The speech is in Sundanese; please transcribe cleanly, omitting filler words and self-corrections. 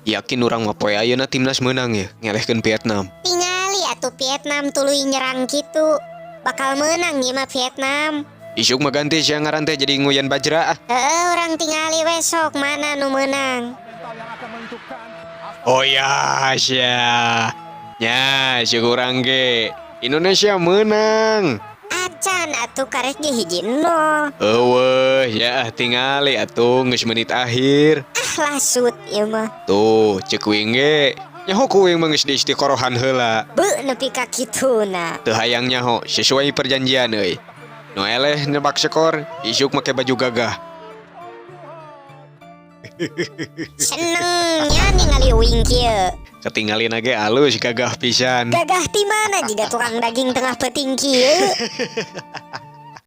Yakin urang mah poe ayeuna timnas meunang ya ngelehkeun Vietnam. Tingali atuh Vietnam tuluy nyerang kitu. Bakal meunang ieu mah Vietnam. Isuk mah ganti sia ngaran teh jadi Nguyen Bajra ah. Heeh, urang tingali we sok mana nu meunang. Oh ya sia. Nya ceuk urang ge Indonesia meunang. Acan atuh karek ge 1-0. Eueuh ya tingali atuh geus menit akhir. Ah, lasut ieu mah. Tuh ceuk uing ge nyaho ku uing mah geus diistiqorohan heula. Beuh, nepi ka kituna. Teu hayang nyaho sesuai perjanjian euy. Nu eleh nebak skor isuk make baju gagah. Seneng nya ningali uing kieu. Katingalina ge alus gagah pisan. Gagah ti mana jiga tukang daging tengah peuting kieu.